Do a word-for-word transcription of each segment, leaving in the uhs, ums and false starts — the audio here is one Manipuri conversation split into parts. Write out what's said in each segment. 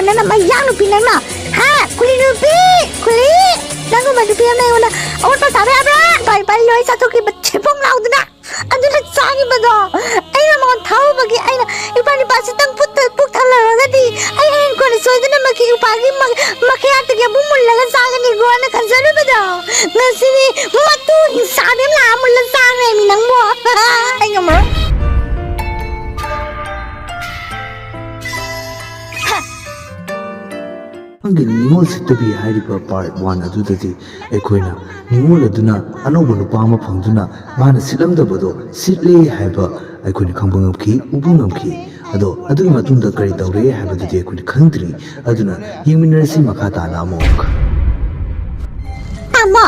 ꯅꯪꯅ ꯃꯌꯥꯡ ꯅꯨꯄꯤ ꯅꯪꯅ, ꯍꯥ? ꯀꯨꯂꯤ ꯅꯨꯄꯤ, ꯀꯨꯂꯤ, ꯅꯪꯒꯨꯝꯕ ꯅꯨꯄꯤ ꯑꯃꯅ ꯑꯩꯉꯣꯟꯗ ꯑꯋꯥꯠꯄ ꯆꯥꯕ ꯌꯥꯕ꯭ꯔꯥ? ꯄꯥꯔꯤ ꯄꯥꯔꯤ ꯂꯣꯏ ꯆꯥꯊꯣꯛꯈꯤꯕ ꯆꯦꯐꯣꯡ ꯂꯥꯎꯗꯅ ꯑꯗꯨꯅ ꯆꯥꯈꯤꯕꯗꯣ ꯑꯩꯅ ꯃꯉꯣꯟ ꯊꯥꯎꯕꯒꯤ ꯑꯩꯅ ꯏꯄꯥ ꯅꯨꯄꯥꯁꯤꯇꯪ ꯄꯨꯛ ꯊꯜꯂꯔꯒꯗꯤ ꯑꯩ ꯍꯌꯦꯡ ꯀꯣꯟꯅ ꯁꯣꯏꯗꯅꯃꯛꯀꯤ ꯏꯄꯥꯒꯤ ꯃ-, ꯃꯈꯌꯥꯠꯇꯒꯤ ꯑꯃꯨꯛ ꯃꯨꯜꯂꯒ ꯆꯥꯒꯅꯤꯀꯣꯅ ꯈꯟꯖꯔꯨꯕꯗꯣ ꯉꯁꯤꯗꯤ ꯃꯇꯨ ꯍꯤꯡꯁꯥꯕꯤ ꯑꯃ ꯂꯥꯛꯑ ꯃꯨꯜꯂ ꯆꯥꯈ꯭ꯔꯦꯃꯤ ꯅꯪꯕꯣ꯫ ꯑꯩ ꯉꯝꯃꯔꯣꯏ꯫ ꯅꯪꯒꯤ ꯅꯤꯉꯣꯜ ꯁꯤꯠꯇꯕꯤ ꯍꯥꯏꯔꯤꯕ ꯄꯥꯔꯠ ꯋꯥꯟ ꯑꯗꯨꯗꯗꯤ ꯑꯩꯈꯣꯏꯅ ꯅꯤꯉꯣꯜ ꯑꯗꯨꯅ ꯑꯅꯧꯕ ꯅꯨꯄꯥ ꯑꯃ ꯐꯪꯗꯨꯅ ꯃꯥꯅ ꯁꯤꯠꯂꯝꯗꯕꯗꯣ ꯁꯤꯠꯂꯦ ꯍꯥꯏꯕ ꯑꯩꯈꯣꯏꯅ ꯈꯪꯕ ꯉꯝꯈꯤ, ꯎꯕ ꯉꯝꯈꯤ꯫ ꯑꯗꯣ ꯑꯗꯨꯒꯤ ꯃꯇꯨꯡꯗ ꯀꯔꯤ ꯇꯧꯔꯦ ꯍꯥꯏꯕꯗꯨꯗꯤ ꯑꯩꯈꯣꯏꯅ ꯈꯪꯗ꯭ꯔꯤ꯫ ꯑꯗꯨꯅ ꯌꯦꯡꯃꯤꯟꯅꯔꯁꯤ ꯃꯈꯥ ꯇꯥꯅ ꯑꯃꯨꯛ꯫ ꯇꯥꯃꯣ,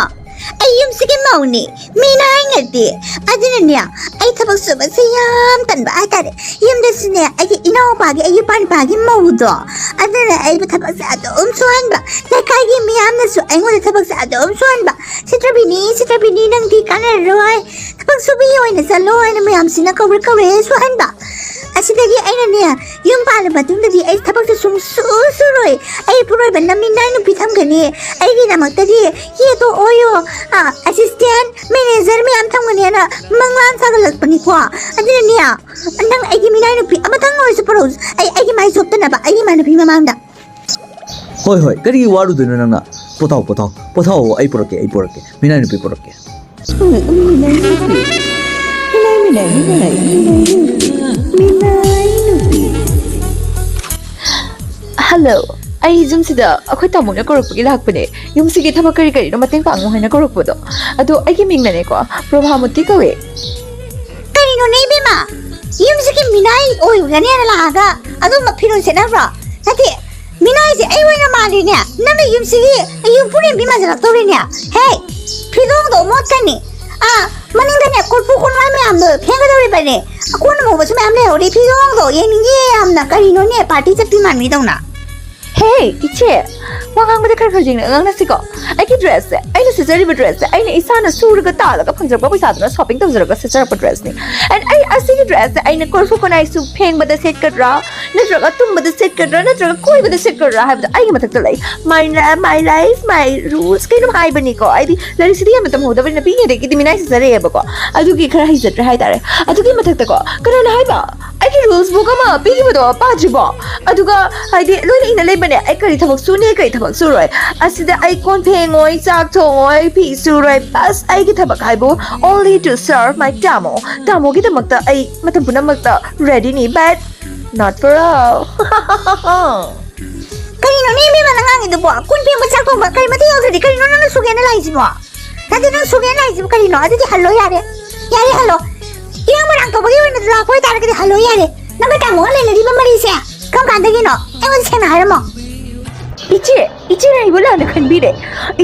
ꯑꯩ ꯌꯨꯝꯁꯤꯒꯤ ꯃꯧꯅꯤ꯫ ꯃꯤꯅ ꯍꯥꯏꯅꯗꯦ꯫ ꯑꯗꯨꯅꯅꯦ, ꯑꯩ ꯊꯕꯛ ꯁꯨꯕꯁꯦ ꯌꯥꯝ ꯇꯟꯕ ꯍꯥꯏꯇꯥꯔꯦ꯫ ꯌꯨꯝꯗꯁꯨꯅꯦ, ꯑꯩꯒꯤ ꯏꯅꯥꯎꯄꯥꯒꯤ, ꯑꯩꯒꯤ ꯏꯄꯥꯅꯤꯄꯥꯒꯤ ꯃꯧꯗꯣ, ꯑꯗꯨꯅ ꯑꯩꯕꯨ ꯊꯕꯛꯁꯦ ꯑꯗꯨꯝ ꯁꯨꯍꯟꯕ꯫ ꯂꯩꯀꯥꯏꯒꯤ ꯃꯤꯌꯥꯝꯅꯁꯨ ꯑꯩꯉꯣꯟꯗ ꯊꯕꯛꯁꯦ ꯑꯗꯨꯝ ꯁꯨꯍꯟꯕ꯫ "ꯁꯤꯇ꯭ꯔꯕꯤꯅꯤ, ꯁꯤꯇ꯭ꯔꯕꯤꯅꯤ, ꯅꯪꯗꯤ ꯀꯥꯟꯅꯔꯔꯣꯏ꯫ ꯊꯕꯛ ꯁꯨꯕꯤ ꯑꯣꯏꯅ ꯆꯠꯂꯣ" ꯍꯥꯏꯅ ꯃꯌꯥꯝꯁꯤꯅ ꯀꯧꯔ ꯀꯧꯔꯦ ꯁꯨꯍꯟꯕ꯫ ꯑꯁꯤꯗꯒꯤ ꯑꯩꯅꯅꯦ, ꯌꯨꯝ ꯄꯥꯜꯂ ꯃꯇꯨꯡꯗꯗꯤ ꯑꯩ ꯊꯕꯛꯁꯦ ꯁꯨꯡꯁꯨ ꯁꯨꯔꯣꯏ꯫ ꯑꯩ ꯏꯄꯨꯔꯣꯏꯕꯅ ꯃꯤꯅꯥꯏ ꯅꯨꯄꯤ ꯊꯝꯒꯅꯤ꯫ ꯑꯩꯒꯤꯗꯃꯛꯇꯗꯤ ꯌꯦꯠꯇꯣ ꯑꯣꯏꯌꯣ, ꯑ, ꯑꯦꯁꯤꯁꯇꯦꯟ, ꯃꯦꯅꯦꯖꯔ ꯃꯌꯥꯝ ꯊꯝꯒꯅꯤꯅ ꯃꯪꯂꯥꯟ ꯁꯥꯒꯠꯂꯛꯄꯅꯤꯀꯣ꯫ ꯑꯗꯨꯅꯅꯦ, ꯅꯪ ꯑꯩꯒꯤ ꯃꯤꯅꯥꯏ ꯅꯨꯄꯤ ꯑꯃꯇꯪ ꯑꯣꯏꯔꯁꯨ ꯄꯨꯔꯛꯎ꯫ ꯑꯩ ꯑꯩꯒꯤ ꯃꯥꯏ ꯆꯣꯞꯇꯅꯕ ꯑꯩꯒꯤ ꯏꯃꯥꯟꯅꯕꯤ ꯃꯃꯥꯡꯗ꯫ ꯍꯣꯏ ꯍꯣꯏ, ꯀꯔꯤꯒꯤ ꯋꯥꯔꯨꯗꯣꯏꯅꯣ ꯅꯪꯅ? ꯄꯣꯊꯥꯎ, ꯄꯣꯊꯥꯎ, ꯄꯣꯊꯥꯎ, ꯑꯩ ꯄꯨꯔꯛꯀꯦ, ꯑꯩ ꯄꯨꯔꯛꯀꯦ, ꯃꯤꯅꯥꯏ ꯅꯨꯄꯤ ꯄꯨꯔꯛꯀꯦ꯫ ꯍꯜꯂꯣ, ꯑꯩ ꯌꯨꯝꯁꯤꯗ ꯑꯩꯈꯣꯏ ꯇꯥꯃꯣꯅ ꯀꯧꯔꯛꯄꯒꯤ ꯂꯥꯛꯄꯅꯦ꯫ ꯌꯨꯝꯁꯤꯒꯤ ꯊꯕꯛ ꯀꯔꯤ ꯀꯔꯤꯅꯣ ꯃꯇꯦꯡ ꯄꯥꯡꯉꯨ ꯍꯥꯏꯅ ꯀꯧꯔꯛꯄꯗꯣ꯫ ꯑꯗꯣ ꯑꯩꯒꯤ ꯃꯤꯡꯅꯅꯦꯀꯣ, ꯄ꯭ꯔꯚꯥꯃꯨꯇꯤ ꯀꯧꯋꯦ꯫ ꯀꯔꯤꯅꯣꯅꯦ ꯏꯕꯦꯝꯃ? ꯌꯨꯝꯁꯤꯒꯤ ꯃꯤꯅꯥꯏ ꯑꯣꯏꯔꯨꯒꯅꯦꯅ ꯂꯥꯛꯑꯒ ꯑꯗꯨꯝꯕ ꯐꯤꯔꯣꯜ ꯁꯦꯠꯅꯕ꯭ꯔꯣ? ꯅꯠꯇꯦ, ꯃꯤꯅꯥꯏꯁꯦ ꯑꯩ ꯑꯣꯏꯅ ꯃꯥꯜꯂꯤꯅꯦ꯫ ꯅꯪꯅ ꯌꯨꯝꯁꯤꯒꯤ ꯌꯨꯝꯕꯨꯔꯦꯝꯕꯤ ꯃꯥꯟꯁꯤꯜꯂꯛꯇꯧꯔꯤꯅꯦ꯫ ꯍꯦ, ꯐꯤꯗꯣꯡꯗꯣ ꯃꯣꯠꯀꯅꯤ꯫ ꯑꯥ, ꯃꯅꯤꯡꯗꯅꯦ ꯀꯣꯔꯐꯨ ꯀꯣꯟꯋꯥꯏ ꯃꯌꯥꯝꯗꯣ ꯐꯦꯡꯒꯗꯧꯔꯤꯕꯅꯦ꯫ ꯑꯀꯣꯟ ꯑꯃꯨꯕꯁꯨ ꯃꯌꯥꯝ ꯂꯩꯍꯧꯔꯤ꯫ ꯐꯤꯗꯣꯡꯗꯣ ꯌꯦꯡꯅꯤꯡꯉꯦ ꯌꯥꯝꯅ꯫ ꯀꯔꯤꯅꯣꯅꯦ, ꯄꯥꯔꯇꯤ ꯆꯠꯄꯤ ꯃꯥꯟꯕꯤꯗꯧꯅ꯫ ꯍꯦ, ꯏꯆꯦ, ꯋꯥ ꯉꯥꯡꯕꯗ ꯈꯔ ꯈꯔ ꯌꯦꯡꯅ ꯉꯥꯡꯅꯁꯤꯀꯣ꯫ ꯑꯩꯒꯤ dress ꯁꯦ, ꯑꯩꯅ ꯁꯦꯠꯆꯔꯤꯕ dress ꯁꯦ, ꯑꯩꯅ ꯏꯁꯥꯅ ꯁꯨꯔꯒ ꯇꯥꯜꯂꯒ ꯐꯪꯖꯔꯛꯄ ꯄꯩꯁꯥꯗꯨꯅ shopping ꯇꯧꯖꯔꯒ ꯁꯦꯠꯆꯔꯛꯄ dress ꯅꯤ꯫ And ꯑꯩ ꯑꯁꯤꯒꯤ dress ꯁꯦ ꯑꯩꯅ ꯀꯣꯔꯐꯨ ꯈꯨꯅꯥꯏꯁꯨ ꯐꯦꯡꯕꯗ ꯁꯦꯠꯀꯗ꯭ꯔꯥ, ꯅꯠꯇ꯭ꯔꯒ ꯇꯨꯝꯕꯗ ꯁꯦꯠꯀꯗ꯭ꯔꯥ, ꯅꯠꯇ꯭ꯔꯒ ꯀꯣꯏꯕꯗ ꯁꯦꯠꯀꯗ꯭ꯔꯥ ꯍꯥꯏꯕꯗꯣ ꯑꯩꯒꯤ ꯃꯊꯛꯇ ꯂꯩ꯫ My la-, my life, my rules ꯀꯩꯅꯣꯝ ꯍꯥꯏꯕꯅꯤꯀꯣ꯫ ꯑꯩꯗꯤ ꯂꯥꯏꯔꯤꯛꯁꯤꯗꯤ ꯌꯥꯝꯅ ꯇꯝꯍꯧꯗꯕꯅꯤꯅ ꯄꯤꯛꯏꯉꯩꯗꯒꯤꯗꯤ ꯃꯤꯅꯥꯏ ꯆꯠꯆꯔꯛꯑꯦꯕꯀꯣ꯫ ꯑꯗꯨꯒꯤ ꯈꯔ ꯍꯩꯖꯗ꯭ꯔꯦ ꯍꯥꯏꯇꯥꯔꯦ꯫ ꯑꯗꯨꯒꯤ ꯃꯊꯛꯇꯀꯣ, ꯀꯅꯥꯅ ꯍꯥꯏꯕ? ꯑꯩꯒꯤ rules book ꯑꯃ ꯄꯤꯈꯤꯕꯗꯣ ꯄꯥꯗ꯭ꯔꯤꯕꯣ? ꯑꯗꯨꯒ ꯍꯥꯏꯗꯤ ꯂꯣꯏꯅ ꯏꯅ ꯂꯩꯕꯅꯦ꯫ ꯑꯩ ꯀꯔꯤ ꯊꯕꯛ ꯁꯨꯅꯤ, ꯀꯔꯤ ꯊꯕꯛ ꯁꯨꯔꯣꯏ? ꯑꯁꯤꯗ ꯑꯩ ꯀꯣꯟ ꯐꯦꯡꯉꯣꯏ, ꯆꯥꯛ ꯊꯣꯡꯉꯣꯏ, ꯐꯤ ꯁꯨꯔꯣꯏ꯫ Plus ꯑꯩꯒꯤ ꯊꯕꯛ ꯍꯥꯏꯕꯨ only to serve my ꯇꯥꯃꯣ꯫ ꯇꯥꯃꯣꯒꯤꯗꯃꯛꯇ ꯑꯩ ꯃꯇꯝ ꯄꯨꯝꯅꯃꯛꯇ ready ꯅꯤ, but not for all. ꯀꯔꯤꯅꯣꯅꯦ ꯏꯕꯦꯝꯃ ꯅꯪ ꯉꯥꯡꯉꯤꯗꯨꯕꯣ? ꯀꯣꯟ ꯐꯦꯡꯕ, ꯆꯥꯛ ꯊꯣꯡꯕ ꯀꯔꯤ ꯃꯇꯦꯡ ꯌꯥꯎꯗ꯭ꯔꯗꯤ ꯀꯔꯤꯅꯣ ꯅꯪꯅ ꯁꯨꯒꯦꯅ ꯂꯥꯛꯏꯁꯤꯕꯣ? ꯅꯠꯇꯦ, ꯅꯪ ꯁꯨꯒꯦꯅ ꯂꯥꯛꯏꯁꯤꯕꯨ ꯀꯔꯤꯅꯣ? ꯑꯗꯨꯗꯤ ꯍꯜꯂꯣ ꯌꯥꯔꯦ꯫ ꯌꯥꯔꯦ ꯍꯜꯂꯣ꯫ ꯏꯔꯥꯡ ꯃꯔꯥꯡ ꯇꯧꯕꯒꯤ ꯑꯣꯏꯅ ꯂꯥꯛꯄ ꯑꯣꯏꯇꯥꯔꯒꯗꯤ ꯍꯜꯂꯣ ꯌꯥꯔꯦ꯫ ꯅꯪꯒ ꯇꯥꯃꯣꯒ ꯂꯩꯅꯔꯤꯕ ꯃꯔꯤꯁꯦ ꯀꯔꯝ ꯀꯥꯟꯗꯒꯤꯅꯣ? ꯑꯩꯉꯣꯟꯗ ꯁꯦꯡꯅ ꯍꯥꯏꯔꯝꯃꯣ꯫ ꯏꯆꯦ, ꯏꯆꯦꯅ ꯑꯩꯕꯨ ꯂꯥꯟꯅ ꯈꯟꯕꯤꯔꯦ꯫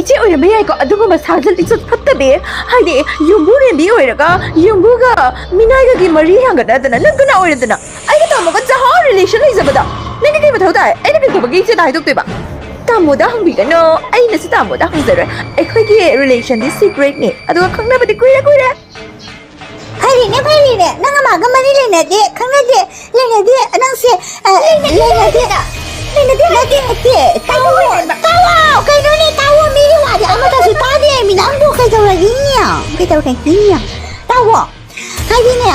ꯏꯆꯦ ꯑꯣꯏꯔꯝꯕ ꯌꯥꯏꯀꯣ, ꯑꯗꯨꯒꯨꯝꯕ ꯁꯥꯖꯠ ꯂꯤꯆꯠ ꯐꯠꯇꯕꯤ, ꯍꯥꯏꯗꯤ ꯌꯨꯝꯕꯨꯔꯦꯝꯕꯤ ꯑꯣꯏꯔꯒ ꯌꯨꯝꯕꯨꯒ ꯃꯤꯅꯥꯏꯒꯒꯤ ꯃꯔꯤ ꯍꯦꯟꯒꯠꯅꯗꯅ ꯅꯪ ꯀꯅꯥ ꯑꯣꯏꯔꯗꯅ? ꯑꯩꯒ ꯇꯥꯃꯣꯒ ꯆꯍꯥ relation ꯂꯩꯖꯕꯗ ꯅꯪꯒꯤ ꯀꯩ ꯃꯊꯧ ꯇꯥꯏ? ꯑꯩꯅ ꯀꯩꯗꯧꯕꯒꯤ ꯏꯆꯦꯗ ꯍꯥꯏꯗꯣꯛꯇꯣꯏꯕ? ꯇꯥꯃꯣꯗ ꯍꯪꯕꯤꯒꯅꯣ, ꯑꯩꯅꯁꯨ ꯇꯥꯃꯣꯗ ꯍꯪꯖꯔꯣꯏ꯫ ꯑꯩꯈꯣꯏꯒꯤ relation ꯗꯤ secret ꯅꯤ, ꯑꯗꯨꯒ ꯈꯪꯅꯕꯗꯤ ꯀꯨꯏꯔꯦ ꯀꯨꯏꯔꯦ꯫ ꯐꯔꯦꯅꯦ, ꯐꯔꯦꯅꯦ, ꯅꯪ ꯑꯃꯒ ꯃꯔꯤ ꯂꯩꯅꯗꯦ, ꯈꯪꯅꯗꯦ, ꯂꯩꯅꯗꯦ, ꯅꯪꯁꯦ, ꯑ, ꯂꯩꯅꯗꯦ ꯂꯩꯅꯗꯦ꯫ ꯍꯥꯏꯗꯅ꯫ ꯂꯩꯅꯗꯦ ꯍꯥꯏꯗꯤ ꯅꯠꯇꯦ, ꯅꯠꯇꯦ, ꯇꯥꯎ, ꯀꯩꯅꯣꯅꯦ? ꯇꯥꯎ, ꯀꯩꯅꯣꯅꯦ, ꯇꯥꯎ, ꯃꯤꯒꯤ ꯋꯥꯗꯤ ꯑꯃꯠꯇꯁꯨ ꯇꯥꯗꯦ, ꯃꯤ ꯅꯪꯕꯨ ꯀꯩꯗꯧꯔꯒꯦ? ꯀꯩꯗꯧꯔꯒꯦ? ꯇꯥꯎ, ꯍꯥꯏꯗꯤꯅꯦ,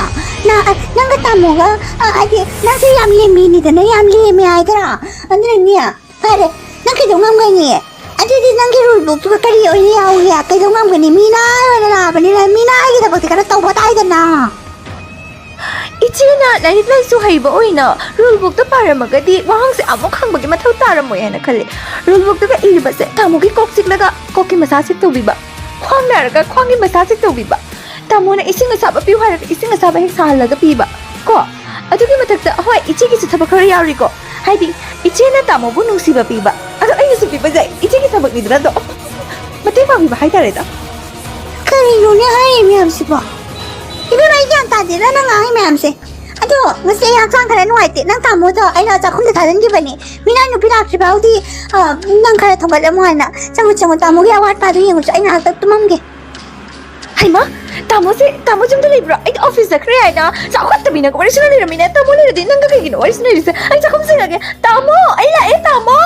ꯅ-, ꯅꯪꯒ ꯇꯥꯃꯣꯒ, ꯑ, ꯍꯥꯏꯗꯤ ꯅꯪꯁꯦ ꯌꯥꯝ ꯂꯦꯝꯃꯤꯅꯤꯗꯅ, ꯌꯥꯝ ꯂꯦꯝꯃꯦ ꯍꯥꯏꯗ꯭ꯔꯥ? ꯑꯗꯨꯅꯅꯦ, ꯐꯔꯦ, ꯅꯪ ꯀꯩꯗꯧ ꯉꯝꯒꯅꯤ? ꯑꯗꯨꯗꯤ ꯅꯪꯒꯤ rule book ꯇꯨꯒ ꯀꯔꯤ ꯑꯣꯏꯅ ꯌꯥꯎꯒꯦ? ꯀꯩꯗꯧ ꯉꯝꯒꯅꯤ? ꯃꯤꯅꯥꯏ ꯑꯣꯏꯅ ꯂꯥꯛꯑꯕꯅꯤꯅ ꯃꯤꯅꯥꯏꯒꯤ ꯊꯕꯛꯇꯤ ꯈꯔ ꯇꯧꯕ ꯇꯥꯏꯗꯅ꯫ ꯏꯆꯦꯅ ꯂꯥꯏꯔꯤꯛ ꯂꯥꯏꯁꯨ ꯍꯩꯕ ꯑꯣꯏꯅ rule book ꯇꯣ ꯄꯥꯔꯝꯃꯒꯗꯤ ꯋꯥꯍꯪꯁꯦ ꯑꯃꯨꯛ ꯍꯪꯕꯒꯤ ꯃꯊꯧ ꯇꯥꯔꯝꯃꯣꯏ ꯍꯥꯏꯅ ꯈꯜꯂꯤ꯫ Rule book ꯇꯒ ꯏꯔꯤꯕꯁꯦ ꯇꯥꯃꯣꯒꯤ ꯀꯣꯛ ꯆꯤꯛꯂꯒ ꯀꯣꯛꯀꯤ massage ꯍꯦꯛ ꯇꯧꯕꯤꯕ, ꯈ꯭ꯋꯥꯡ ꯅꯥꯔꯒ ꯈ꯭ꯋꯥꯡꯒꯤ massage ꯍꯦꯛ ꯇꯧꯕꯤꯕ, ꯇꯥꯃꯣꯅ ꯏꯁꯤꯡ ꯑꯁꯥꯕ ꯄꯤꯌꯨ ꯍꯥꯏꯔꯒ ꯏꯁꯤꯡ ꯑꯁꯥꯕ ꯍꯦꯛ ꯁꯥꯍꯜꯂꯒ ꯄꯤꯕ ꯀꯣ꯫ ꯑꯗꯨꯒꯤ ꯃꯊꯛꯇ, ꯍꯣꯏ, ꯏꯆꯦꯒꯤꯁꯨ ꯊꯕꯛ ꯈꯔ ꯌꯥꯎꯔꯤꯀꯣ, ꯍꯥꯏꯗꯤ ꯏꯆꯦꯅ ꯇꯥꯃꯣꯕꯨ ꯅꯨꯡꯁꯤꯕ ꯄꯤꯕ, ꯑꯗꯣ ꯑꯩꯅꯁꯨ ꯄꯤꯕꯁꯦ ꯏꯆꯦꯒꯤ ꯊꯕꯛꯅꯤꯗꯅ, ꯑꯗꯣ ꯃꯇꯦꯡ ꯄꯥꯡꯕꯤꯕ ꯍꯥꯏꯇꯥꯔꯦꯗ꯫ ꯀꯔꯤꯅꯣꯅꯦ ꯍꯥꯏꯔꯤ ꯃꯌꯥꯝꯁꯤꯕꯣ? ꯏꯕꯦꯝꯃ, ꯑꯩ ꯒ꯭ꯌꯥꯟ ꯇꯥꯗꯦꯗ ꯅꯪ ꯉꯥꯡꯉꯤ ꯃꯌꯥꯝꯁꯦ꯫ ꯇꯣ, ꯉꯁꯤ ꯑꯩ ꯍꯛꯆꯥꯡ ꯈꯔ ꯅꯨꯡꯉꯥꯏꯇꯦ꯫ ꯅꯪ ꯇꯥꯃꯣꯗꯣ ꯑꯩꯅ ꯆꯥꯛꯈꯨꯝꯗ ꯊꯥꯖꯤꯟꯈꯤꯕꯅꯤ꯫ ꯃꯤꯅꯥꯏ ꯅꯨꯄꯤ ꯂꯥꯛꯇ꯭ꯔꯤ ꯐꯥꯎꯗꯤ, ꯑ, ꯅꯪ ꯈꯔ ꯊꯣꯡꯒꯠꯂꯝꯃꯣ ꯍꯥꯏꯅ꯫ ꯆꯪꯉꯨ, ꯆꯪꯉꯨ, ꯇꯥꯃꯣꯒꯤ ꯑꯋꯥꯠꯄꯥꯗꯨ ꯌꯦꯡꯉꯨꯆꯣ, ꯑꯩ ꯉꯥꯏꯍꯥꯛꯇ ꯇꯨꯝꯃꯝꯒꯦ꯫ ꯍꯩꯃꯥ, ꯇꯥꯃꯣꯁꯦ, ꯇꯥꯃꯣ ꯌꯨꯝꯗ ꯂꯩꯕ꯭ꯔꯣ? ꯑꯩꯗꯤ ꯑꯣꯐꯤꯁ ꯆꯠꯈ꯭ꯔꯦ ꯍꯥꯏꯅ ꯆꯥꯎꯈꯠꯇꯕꯤꯅ ꯋꯥꯔꯤ ꯁꯥꯟꯅ ꯂꯩꯔꯝꯃꯤꯅꯦ꯫ ꯇꯥꯃꯣ ꯂꯩꯔꯗꯤ ꯅꯪꯒ ꯀꯩꯒꯤꯅꯣ ꯋꯥꯔꯤ ꯁꯥꯟꯅꯔꯤꯁꯦ? ꯑꯩ ꯆꯥꯛꯈꯨꯝ ꯁꯦꯡꯉꯒꯦ꯫ ꯇꯥꯃꯣ, ꯑꯩ ꯂꯥꯛꯑꯦ, ꯇꯥꯃꯣ꯫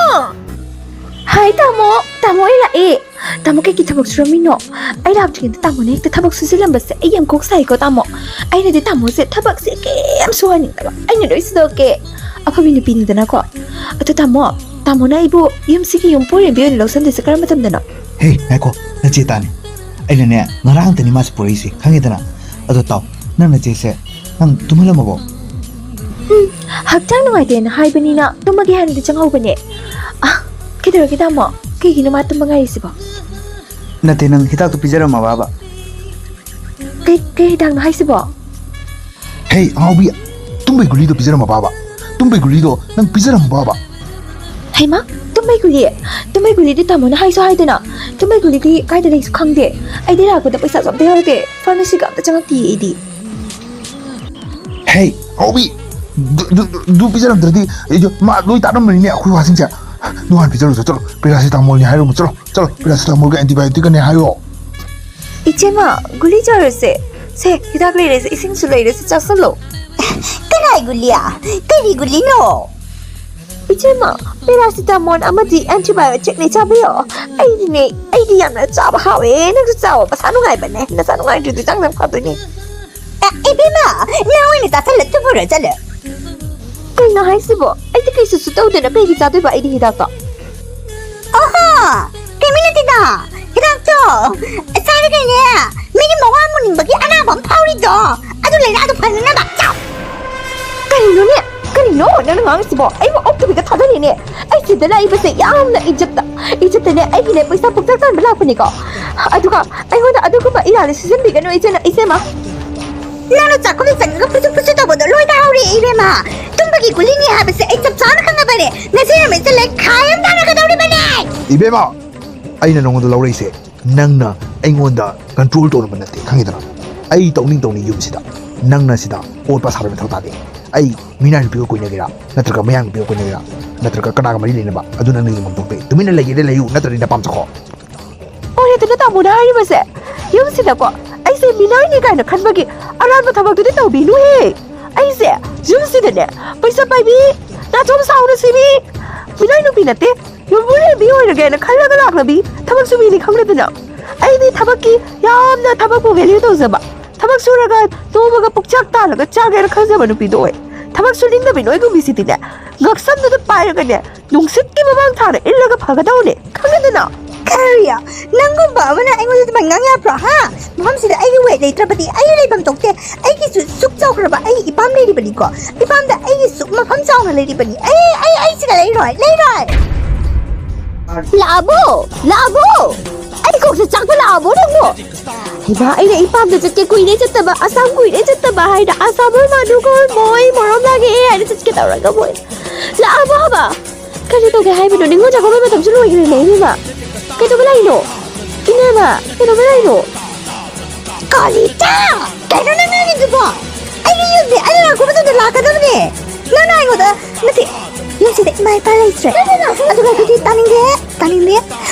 ꯍꯥꯏ, ꯇꯥꯃꯣ꯫ ꯇꯥꯃꯣ, ꯑꯩ ꯂꯥꯛꯑꯦ꯫ ꯇꯥꯃꯣ, ꯀꯩꯒꯤ ꯊꯕꯛ ꯁꯨꯔꯝꯃꯤꯅꯣ? ꯑꯩ ꯂꯥꯛꯇ꯭ꯔꯤꯉꯩꯗ ꯇꯥꯃꯣꯅ ꯍꯦꯛꯇ ꯊꯕꯛ ꯁꯨꯖꯤꯜꯂꯝꯕꯁꯦ ꯑꯩ ꯌꯥꯝ ꯀꯣꯛ ꯁꯥꯏꯀꯣ, ꯇꯥꯃꯣ꯫ ꯑꯩꯅꯗꯤ ꯇꯥꯃꯣꯁꯦ ꯊꯕꯛꯁꯦ ꯀꯩꯝ ꯁꯨꯍꯟꯅꯤꯡꯗꯕ꯫ ꯑꯩꯅ ꯂꯣꯏ ꯁꯨꯗꯣꯛꯀꯦ꯫ ꯑꯐꯕꯤ ꯅꯨꯄꯤꯅꯤꯗꯅꯀꯣ꯫ ꯑꯗꯣ ꯇꯥꯃꯣ, ꯇꯥꯃꯣꯅ ꯑꯩꯕꯨ ꯌꯨꯝꯁꯤꯒꯤ ꯌꯨꯝ ꯄꯨꯔꯦꯝꯕꯤ ꯑꯣꯏꯅ ꯂꯧꯁꯟꯗꯣꯏꯁꯦ ꯀꯔꯝꯕ ꯃꯇꯝꯗꯅꯣ? ꯍꯦ, ꯉꯥꯏꯈꯣ, ꯅꯆꯦ ꯇꯥꯅꯤ꯫ ꯑꯩꯅꯅꯦ, ꯉꯔꯥꯡꯇꯅꯤ ꯃꯥꯁꯦ ꯄꯨꯔꯛꯏꯁꯦ, ꯈꯪꯉꯦꯗꯅ? ꯑꯗꯣ ꯇꯥꯎ, ꯅꯪ ꯅꯆꯦꯁꯦ ꯅꯪ ꯇꯨꯝꯍꯜꯂꯝꯃꯕꯣ? ꯎꯝ, ꯍꯛꯆꯥꯡ ꯅꯨꯡꯉꯥꯏꯇꯦꯅ ꯍꯥꯏꯕꯅꯤꯅ ꯇꯨꯝꯃꯒꯦ ꯍꯥꯏꯅꯗꯤ ꯆꯪꯍꯧꯕꯅꯦ꯫ ꯑ, ꯀꯩꯗꯧꯔꯒꯦ, ꯇꯥꯃꯣ? ꯀꯩꯒꯤꯅꯣ ꯃꯥ ꯇꯨꯝꯕ ꯉꯥꯏꯔꯤꯁꯤꯕꯣ? ꯅꯠꯇꯦ, ꯅꯪ ꯍꯤꯗꯥꯛꯇꯣ ꯄꯤꯖꯔꯝꯃꯕꯕ? ꯀꯩ, ꯀꯩ ꯍꯤꯗꯥꯛꯅꯣ ꯍꯥꯏꯁꯤꯕꯣ? ꯍꯦ, ꯑꯉꯥꯎꯕꯤ, ꯇꯨꯝꯕꯩ ꯒꯨꯂꯤꯗꯣ ꯄꯤꯖꯔꯝꯃꯕꯕ? ꯇꯨꯝꯕꯩ ꯒꯨꯂꯤꯗꯣ ꯅꯪ ꯄꯤꯖꯔꯝꯃꯕꯕ? ꯍꯩꯃꯥ, ꯇꯨꯝꯕꯩ ꯒꯨꯂꯤ? ꯇꯨꯝꯕꯩ ꯒꯨꯂꯤꯗꯤ ꯇꯥꯃꯣꯅ ꯍꯥꯏꯁꯨ ꯍꯥꯏꯗꯅ꯫ ꯇꯨꯝꯕꯩ ꯒꯨꯂꯤꯗꯤ ꯀꯥꯏꯗ ꯂꯩꯁꯨ ꯈꯪꯗꯦ꯫ ꯑꯩꯗꯤ ꯂꯥꯛꯄꯗ ꯄꯩꯁꯥꯁꯨ ꯑꯝꯇ ꯌꯥꯎꯔꯛꯇꯦ꯫ ꯐꯥꯔꯃꯥꯁꯤꯒ ꯑꯝꯇ ꯆꯪꯉꯛꯇꯤꯌꯦ ꯑꯩꯗꯤ꯫ ꯍꯦ, ꯉꯥꯎꯕꯤ, ꯗꯨ, ꯗꯨ, ꯗꯨ, ꯗꯨ ꯄꯤꯖꯔꯝꯗ꯭ꯔꯗꯤ ꯑꯩꯁꯨ ꯃꯥ ꯂꯣꯏ ꯇꯥꯔꯝꯕꯅꯤꯅꯦ ꯑꯩꯈꯣꯏ ꯋꯥꯁꯤꯡꯁꯦ꯫ ꯅꯨꯡꯉꯥꯏ ꯄꯤꯖꯔꯨꯆꯣ, ꯆꯠꯂꯣ꯫ ꯄꯦꯔꯥꯁꯤꯇꯥꯃꯣꯜꯅꯤ ꯍꯥꯏꯔꯨꯅꯨ, ꯆꯠꯂꯣ꯫ ꯆꯠꯂꯣ, ꯄꯦꯔꯥꯁꯤꯇꯥꯃꯣꯜꯒ ꯑꯦꯟꯇꯤꯕꯥꯏꯑꯣꯇꯤꯛꯀꯅꯦ ꯍꯥꯏꯌꯣ꯫ ꯏꯆꯦꯃ, ꯒꯨꯂꯤ ꯆꯥꯔꯨꯁꯦ꯫ ꯁꯦ, ꯍꯤꯗꯥꯛ ꯂꯩꯔꯦꯁꯦ, ꯏꯁꯤꯡꯁꯨ ꯂꯩꯔꯦꯁꯦ, ꯆꯥꯁꯜꯂꯣ꯫ ꯀꯅꯥꯏ ꯒꯨꯂꯤ? ꯀꯔꯤ ꯒꯨꯂꯤꯅꯣ? ꯏꯆꯦꯃ, ꯄꯦꯔꯥꯁꯤꯇꯥꯃꯣꯜ ꯑꯃꯗꯤ ꯑꯦꯟꯇꯤꯕꯥꯏꯑꯣꯇꯤꯛꯅꯦ, ꯆꯥꯕꯤꯌꯣ꯫ ꯑꯩꯗꯤꯅꯦ, ꯑꯩꯗꯤ ꯌꯥꯝꯅ ꯆꯥꯕ ꯍꯥꯎꯋꯦ꯫ ꯅꯪꯁꯨ ꯆꯥꯎꯋꯣ, ꯃꯁꯥ ꯅꯨꯡꯉꯥꯏꯕꯅꯦ꯫ ꯅꯁꯥ ꯅꯨꯡꯉꯥꯏꯇ꯭ꯔꯗꯤ ꯍꯛꯆꯥꯡ ꯌꯥꯝ ꯐꯗꯣꯏꯅꯦ꯫ ꯑꯦ, ꯏꯕꯦꯝꯃ, ꯅꯪ ꯑꯣꯏꯅ ꯆꯥꯁꯜꯂ ꯇꯨꯝꯃꯨꯔꯣ ꯆꯠꯂꯣ꯫ ꯀꯩꯅꯣ ꯍꯥꯏꯁꯤꯕꯣ? ꯑꯩꯗꯤ ꯀꯩꯁꯨꯁꯨ ꯇꯧꯗꯅ ꯀꯩꯒꯤ ꯆꯥꯗꯣꯏꯕ ꯑꯩꯗꯤ ꯍꯤꯗꯥꯛꯇꯣ? ꯑꯣꯍꯣ! ꯀꯩꯝ ꯅꯠꯇꯦꯗ꯫ ꯍꯤꯗꯥꯛꯇꯣ ꯆꯥꯔꯒꯅꯦ, ꯃꯤꯒꯤ ꯃꯋꯥ ꯃꯨꯅꯤꯡꯕꯒꯤ ꯑꯅꯥꯕ ꯑꯃ ꯐꯥꯎꯔꯤꯗꯣ, ꯑꯗꯨ ꯂꯥꯏꯅꯥꯗꯣ ꯐꯅꯅꯕ ꯆꯥꯎ꯫ ꯀꯔꯤꯅꯣꯅꯦ? ꯀꯔꯤꯅꯣ ꯅꯪꯅ ꯉꯥꯡꯉꯤꯁꯤꯕꯣ? ꯑꯩꯕꯨ ꯑꯣꯛꯇꯕꯤꯗ ꯊꯥꯗꯔꯤꯅꯦ꯫ ꯑꯩ ꯁꯤꯗ ꯂꯥꯛꯏꯕꯁꯦ ꯌꯥꯝꯅ ꯏꯖꯠꯇ, ꯏꯖꯠꯇꯅꯦ, ꯑꯩꯒꯤꯅꯦ ꯄꯩꯁꯥ ꯄꯨꯛꯆꯥ ꯇꯥꯟꯕ ꯂꯥꯛꯄꯅꯤꯀꯣ꯫ ꯑꯗꯨꯒ ꯑꯩꯉꯣꯟꯗ ꯑꯗꯨꯒꯨꯝꯕ ꯏꯔꯥꯜꯗꯤ ꯁꯤꯖꯤꯟꯕꯤꯒꯅꯨ, ꯏꯆꯦꯅ, ꯏꯆꯦꯃ꯫ ꯅꯪꯅ ꯆꯥꯛꯈꯨꯝꯗ ꯆꯪꯉꯒ ꯐꯨꯁꯨ ꯐꯨꯁꯨ ꯇꯧꯕꯗꯣ ꯂꯣꯏ ꯇꯥꯍꯧꯔꯦ, ꯏꯕꯦꯝꯃ꯫ ꯇꯨꯝꯕꯒꯤ ꯒꯨꯂꯤꯅꯤ ꯍꯥꯏꯕꯁꯦ ꯑꯩ ꯆꯞ ꯆꯥꯅ ꯈꯪꯉꯕꯅꯦ꯫ ꯅꯆꯦ ꯔꯃꯦꯁꯇ ꯂꯩꯈꯥꯏ ꯑꯃ ꯇꯥꯟꯅꯒꯗꯧꯔꯤꯕꯅꯦ꯫ ꯏꯕꯦꯝꯃ, ꯑꯩꯅ ꯅꯉꯣꯟꯗ ꯂꯧꯔꯛꯏꯁꯦ ꯅꯪꯅ ꯑꯩꯉꯣꯟꯗ ꯀꯟꯇ꯭ꯔꯣꯜ ꯇꯧꯅꯕ ꯅꯠꯇꯦ, ꯈꯪꯉꯤꯗꯅ? ꯑꯩ ꯇꯧꯅꯤꯡ ꯇꯧꯅꯤꯡ ꯌꯨꯝꯁꯤꯗ ꯅꯪꯅ ꯁꯤꯗ ꯑꯣꯠꯄ ꯁꯥꯕꯒꯤ ꯃꯊꯧ ꯇꯥꯗꯦ꯫ ꯑꯩ ꯃꯤꯅꯥꯏ ꯅꯨꯄꯤꯒ ꯀꯣꯏꯅꯒꯦꯔꯥ, ꯅꯠꯇ꯭ꯔꯒ ꯃꯌꯥꯡ ꯅꯨꯄꯤꯒ ꯀꯣꯏꯅꯒꯦꯔꯥ, ꯅꯠꯇ꯭ꯔꯒ ꯀꯅꯥꯒ ꯃꯔꯤ ꯂꯩꯅꯕ, ꯑꯗꯨ ꯅꯪꯅ ꯌꯦꯡꯐꯝ ꯊꯣꯛꯄ꯫ ꯇꯨꯃꯤꯟꯅ ꯂꯩꯒꯦꯗꯤ ꯂꯩꯌꯨ, ꯅꯠꯇ꯭ꯔꯗꯤ ꯅꯄꯥꯝ ꯆꯠꯈꯣ꯫ ꯑꯣꯏꯔꯦꯗꯅ ꯇꯥꯃꯣꯅ ꯍꯥꯏꯔꯤꯕꯁꯦ꯫ ꯌꯨꯝꯁꯤꯗꯀꯣ ꯑꯩꯁꯦ ꯃꯤꯅꯥꯏꯅꯤ ꯀꯥꯏꯅ ꯈꯟꯕꯒꯤ ꯑꯔꯥꯟꯕ ꯊꯕꯛꯇꯨꯗꯤ ꯇꯧꯕꯤꯅꯨꯍꯦ꯫ ꯑꯩꯁꯦ ꯌꯨꯝꯁꯤꯗꯅꯦ ꯄꯩꯁꯥ ꯄꯥꯏꯕꯤ, ꯅꯥꯆꯣꯝ ꯁꯥꯎꯅ ꯁꯤꯕꯤ, ꯃꯤꯅꯥꯏ ꯅꯨꯄꯤ ꯅꯠꯇꯦ, ꯌꯨꯝꯕꯨꯔꯦꯝꯕꯤ ꯑꯣꯏꯔꯒꯦꯅ ꯈꯜꯂꯒ ꯂꯥꯛꯂꯕꯤ ꯊꯕꯛ ꯁꯨꯕꯤꯅꯤ ꯈꯪꯂꯦꯗꯅ꯫ ꯑꯩꯗꯤ ꯊꯕꯛꯀꯤ ꯌꯥꯝꯅ ꯊꯕꯛꯄꯨ value ꯇꯧꯖꯕ, ꯊꯕꯛ ꯁꯨꯔꯒ ꯅꯣꯡꯃꯒ ꯄꯨꯛꯆꯥꯛ ꯇꯥꯜꯂꯒ ꯆꯥꯒꯦꯅ ꯈꯟꯖꯕ ꯅꯨꯄꯤꯗꯣ ꯑꯣꯏ꯫ ꯊꯕꯛ ꯁꯨꯅꯤꯡꯗꯕꯤ ꯅꯣꯏꯒꯨꯝꯕꯤꯁꯤꯗꯤꯅꯦ, ꯉꯛꯁꯝꯗꯨꯗ ꯄꯥꯏꯔꯒꯅꯦ, ꯅꯨꯡꯁꯤꯠꯀꯤ ꯃꯃꯥꯡ ꯊꯥꯅ ꯏꯜꯂꯒ ꯐꯒꯗꯧꯅꯦ, ꯈꯪꯉꯦꯗꯅ? ꯀꯔꯤ? ꯅꯪꯒꯨꯝꯕ ꯑꯃꯅ ꯑꯩꯉꯣꯟꯗ ꯑꯗꯨꯃꯥꯏꯅ ꯉꯥꯡ ꯌꯥꯕ꯭ꯔꯣ, ꯍꯥ? ꯃꯐꯝꯁꯤꯗ ꯑꯩꯒꯤ weight ꯂꯩꯇ꯭ꯔꯕꯗꯤ ꯑꯩ ꯂꯩꯐꯝ ꯊꯣꯛꯇꯦ꯫ ꯑꯩꯒꯤꯁꯨ ꯁꯨꯛ ꯆꯥꯎꯈ꯭ꯔꯕ ꯑꯩ ꯏꯄꯥꯝ ꯂꯩꯔꯤꯕꯅꯤꯀꯣ꯫ ꯏꯄꯥꯝꯗ ꯑꯩꯒꯤ ꯁꯨꯛ ꯃꯐꯝ ꯆꯥꯎꯅ ꯂꯩꯔꯤꯕꯅꯤ꯫ ꯑꯩ, ꯑꯩ, ꯑꯩ ꯁꯤꯗ ꯂꯩꯔꯣꯏ, ꯂꯩꯔꯣꯏ꯫ ꯂꯥꯛꯑꯕꯣ? ꯂꯥꯛꯑꯕꯣ? ꯑꯩ ꯀꯣꯛꯁꯦ ꯆꯥꯛꯄ ꯂꯥꯛꯑꯕꯣ ꯅꯪꯕꯣ? ꯍꯩꯃꯥ, ꯑꯩꯅ ꯏꯄꯥꯝꯗ ꯆꯠꯀꯦ ꯀꯨꯏꯔꯦ ꯆꯠꯇꯕ, ꯑꯁꯥꯝ ꯀꯨꯏꯔꯦ ꯆꯠꯇꯕ ꯍꯥꯏꯅ, ꯑꯁꯥꯝ ꯍꯣꯏ ꯃꯥꯗꯨ ꯈꯣꯏ ꯃꯣꯏ ꯃꯣꯔꯣꯝ ꯂꯥꯛꯑꯦ ꯍꯥꯏꯅ ꯆꯠꯀꯦ ꯇꯧꯔꯒ ꯃꯣꯏ ꯂꯥꯛꯑꯕꯣ ꯍꯥꯏꯕ? ꯀꯔꯤ ꯇꯧꯒꯦ ꯍꯥꯏꯕꯅꯣ? ꯅꯤꯉꯣꯜ ꯆꯥꯛꯀꯧꯕ ꯃꯇꯝꯁꯨ ꯂꯣꯏꯈ꯭ꯔꯦꯅꯦ, ꯏꯕꯦꯝꯃ꯫ ꯀꯩꯗꯧꯕ ꯂꯥꯛꯏꯅꯣ? ꯏꯅꯦꯃ, ꯀꯩꯗꯧꯕ ꯂꯥꯛꯏꯅꯣ? ꯀꯔꯤꯇ? ꯀꯩꯅꯣ ꯅꯪ ꯉꯥꯡꯉꯤꯗꯨꯕꯣ? ꯑꯩꯒꯤ ꯌꯨꯝꯗꯤ ꯑꯩꯅ ꯂꯥꯛꯄ ꯃꯇꯝꯗ ꯂꯥꯛꯀꯗꯕꯅꯦ꯫ ꯅꯪꯅ ꯑꯩꯉꯣꯟꯗ, ꯅꯠꯇꯦ, ꯌꯨꯝꯁꯤꯗ ꯏꯃꯥ ꯏꯄꯥ ꯂꯩꯇ꯭ꯔꯦ꯫ ꯑꯗꯨꯒ ꯑꯗꯨꯗꯤ ꯇꯥꯅꯤꯡꯗꯦ, ꯇꯥꯅꯤꯡꯗꯦ꯫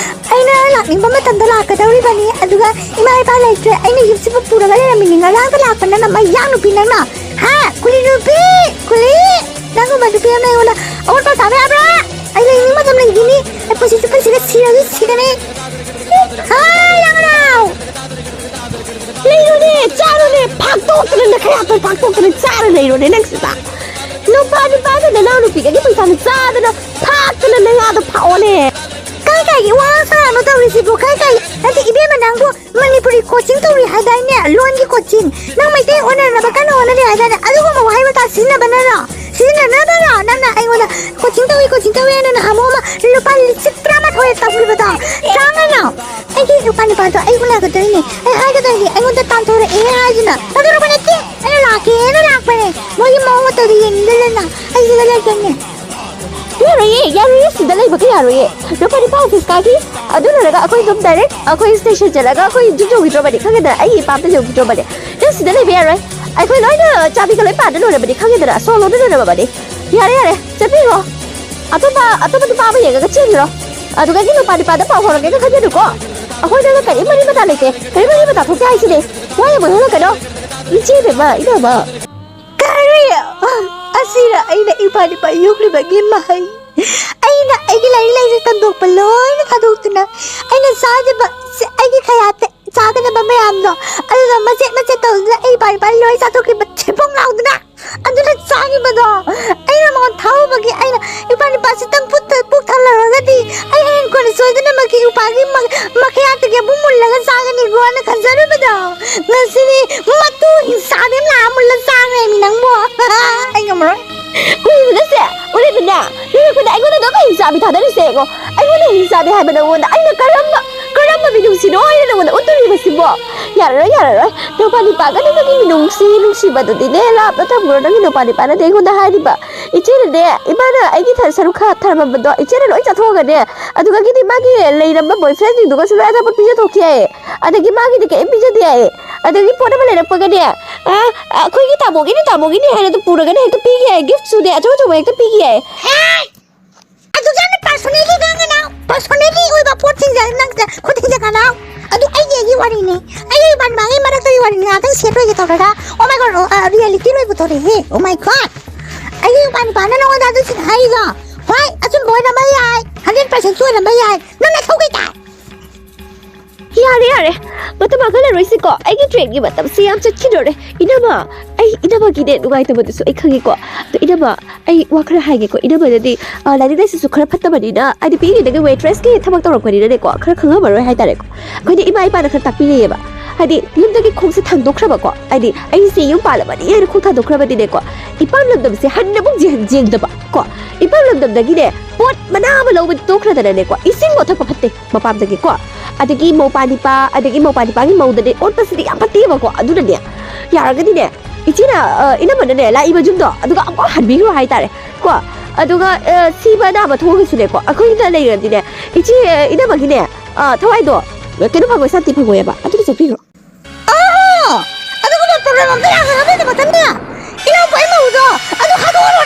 ꯑꯩꯅ ꯂꯥꯛꯅꯤꯡꯕ ꯃꯇꯝꯗ ꯂꯥꯛꯀꯗꯧꯔꯤꯕꯅꯤ, ꯑꯗꯨꯒ ꯏꯃꯥ ꯏꯄꯥ ꯂꯩꯇ꯭ꯔꯦ꯫ ꯑꯩꯅ ꯌꯨꯝꯁꯤꯕꯨ ꯄꯨꯔꯒ ꯂꯩꯔꯝꯃꯤꯅꯤ꯫ ꯉꯔꯥꯡꯗ ꯂꯥꯛꯄ ꯅꯪꯅ ꯃꯌꯥꯡ ꯅꯨꯄꯤ ꯅꯪꯅ, ꯍꯥ? ꯀꯨꯂꯤ ꯅꯨꯄꯤ, ꯀꯨꯂꯤ! ꯅꯪꯒꯨꯝꯕ ꯅꯨꯄꯤ ꯑꯃ ꯑꯩꯉꯣꯟꯗ ꯑꯋꯥꯠꯄ ꯁꯥꯕ ꯌꯥꯕ꯭ꯔꯥ? ꯑꯩ ꯂꯩꯅꯤꯡꯕ ꯑꯗꯨꯝ ꯂꯩꯈꯤꯅꯤ꯫ ꯑꯩ ꯄꯨꯟꯁꯤ ꯆꯨꯞꯄ ꯁꯤꯗ ꯁꯤꯔꯁꯨ ꯁꯤꯒꯅꯤ꯫ ꯍꯥꯏ, ꯂꯥꯡꯒꯅꯨ! ꯂꯩꯔꯣꯅꯦ, ꯆꯥꯔꯣꯅꯦ, ꯐꯥꯛꯇꯣꯛꯇꯅ ꯅꯈꯌꯥꯠꯇꯣ ꯐꯥꯛꯇꯣꯛꯇꯅ ꯆꯥꯔ ꯂꯩꯔꯣꯅꯦ ꯅꯪ ꯁꯤꯗ꯫ ꯅꯨꯄꯥ ꯅꯨꯄꯥꯒ ꯅꯅꯥꯎ ꯅꯨꯄꯤꯒꯒꯤ ꯄꯩꯁꯥꯅ ꯆꯥꯗꯅ ꯐꯥꯛꯇꯅ ꯅꯌꯥꯗꯣ ꯐꯥꯛꯑꯣꯅꯦ꯫ ꯀꯥꯏ ꯀꯥꯏꯒꯤ ꯋꯥ ꯁꯥꯔꯅꯣ ꯇꯧꯔꯤꯁꯤꯕꯨ? ꯀꯥꯏ ꯀꯥꯏ? ꯅꯠꯇꯦ, ꯏꯕꯦꯝꯃ, ꯅꯪꯕꯨ ꯃꯅꯤꯄꯨꯔꯤ coaching ꯇꯧꯔꯤ ꯍꯥꯏꯗꯥꯏꯅꯦ? ꯂꯣꯟꯒꯤ coaching꯫ ꯅꯪ ꯃꯩꯇꯩ ꯑꯣꯟꯅꯅꯕ ꯀꯟꯅ ꯍꯣꯠꯅꯔꯤ ꯍꯥꯏꯗꯥꯏꯅꯦ? ꯑꯗꯨꯒꯨꯝꯕ ꯋꯥꯍꯩ ꯋꯥꯇꯥ ꯁꯤꯖꯤꯟꯅꯕꯅꯔꯣ? ꯁꯤꯖꯤꯟꯅꯅꯕꯔꯣ ꯅꯪꯅ ꯑꯩꯉꯣꯟꯗ coaching ꯇꯧꯏ, coaching ꯇꯧꯏ ꯍꯥꯏꯅ ꯅꯍꯥꯟꯃꯨꯛ ꯑꯃ ꯂꯨꯄꯥ ꯂꯤꯁꯤꯡ ꯇꯔꯥꯃꯥꯊꯣꯏ ꯇꯧꯈꯤꯕꯗꯣ? ꯇꯔꯥꯃꯉꯥꯅꯣ? ꯑꯩꯒꯤ ꯂꯨꯄꯥ ꯅꯤꯄꯥꯜꯗꯣ ꯑꯩ ꯎꯅꯒꯗꯣꯏꯅꯦ, ꯑꯩ ꯍꯥꯏꯒꯗꯣꯏꯅꯦ, ꯑꯩꯉꯣꯟꯗ ꯇꯥꯟꯊꯣꯔꯛꯑꯦ ꯍꯥꯏꯗꯨꯅ꯫ ꯇꯥꯟꯊꯣꯔꯛꯄ ꯅꯠꯇꯦ, ꯑꯩꯅ ꯂꯥꯛꯀꯦꯅ ꯂꯥꯛꯄꯅꯦ꯫ ꯃꯣꯏꯒꯤ ꯃꯑꯣꯡ ꯃꯇꯧꯗꯣ ꯌꯦꯡꯅꯤꯡꯗꯗꯅ ꯑꯩ ꯁꯤꯗ ꯂꯩꯒꯦꯅꯦ꯫ ꯌꯥꯔꯣꯏꯌꯦ, ꯌꯥꯔꯣꯏꯌꯦ, ꯁꯤꯗ ꯂꯩꯕꯒ ꯌꯥꯔꯣꯏꯌꯦ꯫ ꯂꯨꯄꯥ ꯅꯤꯄꯥꯜ office ꯀꯥꯈꯤ꯫ ꯑꯗꯨ ꯂꯣꯏꯔꯒ ꯑꯩꯈꯣꯏ ꯑꯗꯨꯝ direct ꯑꯩꯈꯣꯏ station ꯆꯠꯂꯒ ꯑꯩꯈꯣꯏ ꯌꯨꯝ ꯌꯧꯈꯤꯗ꯭ꯔꯣꯕꯅꯦ, ꯈꯪꯒꯗ꯭ꯔꯥ? ꯑꯩꯒꯤ ꯏꯄꯥꯝꯗ ꯌꯧꯈꯤꯗ꯭ꯔꯣꯕꯅꯦ꯫ ꯅꯪ ꯁꯤꯗ ꯂꯩꯕ ꯌꯥꯔꯣꯏ꯫ ꯑꯩꯈꯣꯏ ꯂꯣꯏꯅ ꯆꯥꯕꯤꯒ ꯂꯣꯏ ꯄꯥꯗ ꯂꯣꯏꯔꯕꯅꯤ, ꯈꯪꯉꯦꯗꯅ, ꯁꯣ ꯂꯣꯟꯗ ꯂꯣꯏꯔꯕꯅꯤ꯫ ꯌꯥꯔꯦ, ꯌꯥꯔꯦ, ꯆꯠꯄꯤꯔꯣ꯫ ꯑꯇꯣꯞꯄ, ꯑꯇꯣꯞꯄ ꯅꯨꯄꯥ ꯑꯃ ꯌꯦꯡꯉꯒ ꯆꯦꯟꯈ꯭ꯔꯣ꯫ ꯑꯗꯨꯗꯒꯤ ꯅꯨꯄꯥ ꯅꯨꯄꯥꯗ ꯄꯥꯎ ꯐꯥꯎꯔꯛꯀꯦꯒ ꯈꯟꯖꯅꯨꯀꯣ꯫ ꯑꯩꯈꯣꯏꯗꯒ ꯀꯔꯤꯝ ꯃꯔꯤ ꯃꯇꯥ ꯂꯩꯇꯦ, ꯀꯔꯤꯝ ꯃꯔꯤ ꯃꯇꯥ ꯊꯣꯛꯇꯦ ꯍꯥꯏꯁꯤꯅꯦ꯫ ꯋꯥ ꯌꯥꯝ ꯉꯥꯡꯍꯜꯂꯛꯀꯅꯣ꯫ ꯏꯆꯦ ꯏꯕꯦꯝꯃ, ꯏꯅꯝꯃ꯫ ꯀꯔꯤ? ꯑꯁꯤꯔ ꯑꯩꯅ ꯏꯄꯥ ꯅꯨꯄꯥ ꯌꯣꯛꯂꯤꯕꯒꯤ ꯃꯍꯩ꯫ ꯑꯩꯅ ꯑꯩꯒꯤ ꯂꯥꯏꯔꯤꯛ ꯂꯥꯏꯁꯨ ꯇꯝꯊꯣꯛꯄ ꯂꯣꯏꯅ ꯊꯥꯗꯣꯛꯇꯨꯅ, ꯑꯩꯅ ꯆꯥꯖꯕ, ꯁꯦ, ꯑꯩꯒꯤ ꯈꯌꯥꯠꯇ ꯆꯥꯒꯗꯕ ꯃꯌꯥꯝꯗꯣ, ꯑꯗꯨꯗꯣ ꯃꯆꯦꯠ ꯃꯆꯦꯠ ꯇꯧꯗꯨꯅ ꯑꯩ ꯏꯄꯥ ꯅꯨꯄꯥ ꯂꯣꯏ ꯆꯥꯊꯣꯛꯈꯤꯕ ꯊꯤꯕꯣꯡ ꯂꯥꯎꯗꯅ꯫ ꯑꯗꯨꯅ ꯆꯥꯈꯤꯕꯗꯣ ꯑꯩꯅ ꯃꯉꯣꯟ ꯊꯥꯛꯎꯕꯒꯤ ꯑꯩꯅ ꯏꯄꯥ ꯅꯨꯄꯥꯁꯤꯇꯪ ꯄꯨꯛ ꯊ-, ꯄꯨꯛ ꯊꯜꯍꯧꯔꯒꯗꯤ ꯑꯩ ꯍꯌꯦꯡ ꯀꯣꯟꯅ ꯁꯣꯏꯗꯅꯃꯛꯀꯤ ꯏꯄꯥꯒꯤ ꯃ-, ꯃꯈꯌꯥꯠꯇꯒꯤ ꯑꯃꯨꯛ ꯃꯨꯜꯂꯒ ꯆꯥꯒꯅꯤꯀꯣ ꯍꯥꯏꯅ ꯈꯟꯖꯔꯨꯕꯗꯣ, ꯉꯁꯤꯗꯤ ꯃꯇꯨ ꯍꯤꯡꯆꯥꯕꯤ ꯑꯃ ꯂꯥꯛꯑ ꯃꯨꯜꯂ ꯆꯥꯈ꯭ꯔꯦꯃꯤ ꯅꯪꯕꯣ꯫ ꯑꯩ ꯉꯝꯃꯔꯣꯏ꯫ ꯎꯔꯤꯕꯅꯁꯦ, ꯎꯔꯤꯕꯅꯦ, ꯂꯩꯔꯛꯄꯗ ꯑꯩꯉꯣꯟꯗ ꯑꯗꯨꯝ ꯍꯤꯡꯆꯥꯕꯤ ꯊꯥꯗꯔꯤꯁꯦ ꯌꯦꯡꯉꯣ꯫ ꯑꯩꯉꯣꯟꯗ ꯍꯤꯡꯆꯥꯕꯤ ꯍꯥꯏꯕ ꯅꯉꯣꯟꯗ ꯑꯩꯅ ꯀꯔꯝꯕ, ꯀꯔꯝꯕ ꯃꯤꯅꯨꯡꯁꯤꯅꯣ ꯑꯩꯅ ꯅꯉꯣꯟꯗ ꯎꯠꯇꯣꯔꯤꯕꯁꯤꯕꯣ? ꯌꯥꯔꯔꯣꯏ, ꯌꯥꯔꯔꯣꯏ꯫ ꯅꯨꯄꯥ ꯅꯤꯄꯥꯒ ꯅꯪꯒꯤ ꯃꯤꯅꯨꯡꯁꯤ, ꯅꯨꯡꯁꯤꯕꯗꯨꯗꯤꯅꯦ, ꯂꯥꯞꯅ ꯊꯝꯈ꯭ꯔꯣ꯫ ꯅꯪꯒꯤ ꯅꯨꯄꯥ ꯅꯤꯄꯥꯅꯗꯤ ꯑꯩꯉꯣꯟꯗ ꯍꯥꯏꯔꯤꯕ, ꯏꯆꯦꯅꯅꯦ, ꯏꯃꯥꯅ ꯑꯩꯒꯤ ꯊ-, ꯁꯔꯨꯛ ꯈ-, ꯊꯝꯃꯝꯕꯗꯣ ꯏꯆꯦꯅ ꯂꯣꯏ ꯆꯥꯊꯣꯛꯑꯒꯅꯦ, ꯑꯗꯨꯗꯒꯤꯗꯤ ꯃꯥꯒꯤ ꯂꯩꯔꯝꯕ boyfriend ꯁꯤꯡꯗꯨꯒꯁꯨ ꯂꯣꯏ ꯑꯇꯣꯞꯄ ꯄꯤꯖꯊꯣꯛꯈꯤ ꯍꯥꯏꯌꯦ꯫ ꯑꯗꯒꯤ ꯃꯥꯒꯤꯗꯤ ꯀꯔꯤꯝ ꯄꯤꯖꯗꯦ ꯍꯥꯏꯌꯦ꯫ ꯑꯗꯒꯤ ꯄꯣꯠ ꯑꯃ ꯂꯩꯔꯛꯄꯒꯅꯦ, ꯑ, ꯑꯩꯈꯣꯏꯒꯤ ꯇꯥꯃꯣꯒꯤꯅꯦ, ꯇꯥꯃꯣꯒꯤꯅꯦ ꯍꯥꯏꯅ ꯑꯗꯨꯝ ꯄꯨꯔꯒꯅꯦ ꯍꯦꯛꯇ ꯄꯤꯒꯤ ꯍꯥꯏꯌꯦ, gift ꯁꯨꯅꯦ, ꯑꯆꯧ ꯑꯆꯧꯕ ꯍꯦꯛꯇ ꯄꯤꯒꯤ ꯍꯥꯏꯌꯦ꯫ ꯑꯗꯨꯛ ꯌꯥꯝꯅ personally ꯉꯥꯡꯒꯅꯨ꯫ Personally ꯑꯣꯏꯕ ꯄꯣꯠꯁꯤꯡꯁꯦ ꯅꯪ ꯈꯨꯠ ꯊꯤꯡꯖꯒꯅꯨ꯫ ꯑꯗꯨ ꯑꯩꯒꯤ, ꯑꯩꯒꯤ ꯋꯥꯔꯤꯅꯤ꯫ ꯑꯩꯒꯤ ꯏꯃꯥꯟꯅꯕꯒꯤ ꯃꯔꯛꯇꯒꯤ ꯋꯥꯔꯤꯅꯤ꯫ ꯉꯥꯏꯍꯥꯛꯇꯪ set ꯑꯣꯏꯒꯦ ꯇꯧꯔꯒ, oh my God, oh, ꯑ, reality ꯂꯣꯏꯕ ꯊꯣꯔꯛꯑꯦ꯫ Oh my God꯫ ꯑꯩꯒꯤ ꯏꯃꯥꯟꯅꯕꯅ ꯅꯉꯣꯟꯗ ꯑꯗꯨ ꯁꯤ ꯍꯥꯏꯔꯤꯗꯣ, ꯍꯣꯏ, ꯑꯆꯨꯝꯕ ꯑꯣꯏꯔꯝꯕ ꯌꯥꯏ, hundred percent ꯑꯣꯏꯔꯝꯕ ꯌꯥꯏ꯫ ꯅꯪ ꯅꯊꯧ ꯀꯩ ꯇꯥꯏ? ꯌꯥꯔꯦ, ꯌꯥꯔꯦ꯫ ꯃꯇꯝ ꯃꯥꯡꯍꯜꯂꯔꯣꯏꯁꯤꯀꯣ꯫ ꯑꯩꯒꯤ trainꯒꯤ ꯃꯇꯝꯁꯤ ꯌꯥꯝ ꯆꯠꯈꯤꯗꯣꯔꯦ꯫ ꯏꯅꯝꯃ, ꯑꯩ ꯏꯅꯝꯃꯒꯤꯅꯦ ꯅꯨꯡꯉꯥꯏꯇꯕꯗꯨꯁꯨ ꯑꯩ ꯈꯪꯉꯤꯀꯣ꯫ ꯑꯗꯣ ꯏꯅꯝꯃ, ꯑꯩ ꯋꯥ ꯈꯔ ꯍꯥꯏꯒꯦꯀꯣ꯫ ꯏꯅꯝꯃꯗꯗꯤ, ꯑ, ꯂꯥꯏꯔꯤꯛ ꯂꯥꯏꯁꯨꯁꯨ ꯈꯔ ꯐꯠꯇꯕꯅꯤꯅ, ꯍꯥꯏꯗꯤ ꯄꯤꯛꯏꯉꯩꯗꯒꯤ waitressꯀꯤ ꯊꯕꯛ ꯇꯧꯔꯛꯄꯅꯤꯅꯅꯦꯀꯣ, ꯈꯔ ꯈꯪꯉꯝꯃꯔꯣꯏ ꯍꯥꯏꯇꯥꯔꯦꯀꯣ꯫ ꯑꯩꯈꯣꯏꯗꯤ ꯏꯃꯥ ꯏꯄꯥꯅ ꯈꯔ ꯇꯥꯛꯄꯤꯔꯛꯑꯦꯕ꯫ ꯍꯥꯏꯗꯤ ꯌꯨꯝꯗꯒꯤ ꯈꯣꯡꯁꯦ ꯊꯥꯡꯗꯣꯛꯈ꯭ꯔꯕꯀꯣ꯫ ꯍꯥꯏꯗꯤ ꯑꯩꯁꯦ ꯌꯨꯝ ꯄꯥꯜꯂꯕꯅꯤ ꯍꯥꯏꯅ ꯈꯣꯡ ꯊꯥꯡꯗꯣꯛꯈ꯭ꯔꯕꯗꯤꯅꯦꯀꯣ, ꯏꯄꯥꯝ ꯂꯝꯗꯝꯁꯦ ꯍꯟꯅ ꯑꯃꯨꯛ ꯌꯦꯡ-, ꯌꯦꯡꯗꯕ ꯀꯣ꯫ ꯏꯄꯥꯝ ꯂꯝꯗꯝꯗꯒꯤꯅꯦ ꯄꯣꯠ ꯃꯅꯥ ꯑꯃ ꯂꯧꯕꯗꯤ ꯇꯣꯛꯈ꯭ꯔꯗꯅꯅꯦꯀꯣ, ꯏꯁꯤꯡꯕꯨ ꯊꯛꯄ ꯐꯠꯇꯦ ꯃꯄꯥꯝꯗꯒꯤꯀꯣ꯫ ꯑꯗꯒꯤ ꯃꯧꯄꯥ ꯅꯤꯄꯥ, ꯑꯗꯒꯤ ꯃꯧꯄꯥ ꯅꯤꯄꯥꯒꯤ ꯃꯧꯗꯗꯤ ꯑꯣꯠꯄꯁꯤꯗꯤ ꯌꯥꯝ ꯐꯠꯇꯦꯕꯀꯣ꯫ ꯑꯗꯨꯅꯅꯦ, ꯌꯥꯔꯒꯗꯤꯅꯦ, ꯏꯆꯦꯅ, ꯑ, ꯏꯅꯝꯃꯅꯅꯦ ꯂꯥꯛꯏꯕ ꯌꯨꯝꯗꯣ ꯑꯗꯨꯒ ꯑꯃꯨꯛ ꯍꯟꯕꯤꯈ꯭ꯔꯣ ꯍꯥꯏꯇꯥꯔꯦ ꯀꯣ꯫ ꯑꯗꯨꯒ, ꯑ, ꯁꯤꯕ ꯑꯅꯥꯕ ꯊꯣꯛꯑꯒꯁꯨꯅꯦꯀꯣ, ꯑꯩꯈꯣꯏꯗ ꯂꯩꯔꯗꯤꯅꯦ, ꯏꯆꯦ, ꯑ, ꯏꯅꯝꯃꯒꯤꯅꯦ, ꯑ, ꯊꯋꯥꯏꯗꯣ ꯀꯩꯅꯣ ꯐꯪꯉꯣꯏ, ꯁꯥꯟꯇꯤ ꯐꯪꯉꯣꯏꯕ꯫ ꯑꯗꯨꯗ ꯆꯠꯄꯤꯈ꯭ꯔꯣ꯫ ꯑꯣ, ꯑꯗꯨꯒꯨꯝꯕ ꯄ꯭ꯔꯣꯕ꯭ꯂꯦꯝ ꯑꯝꯇ ꯂꯥꯛꯀꯅꯣ ꯅꯣꯏꯅ ꯃꯊꯟꯅ꯫ ꯏꯅꯥꯎꯄꯥꯒꯤ ꯃꯧꯗꯣ ꯑꯗꯨ ꯈꯟꯗꯣꯛꯑꯣ꯫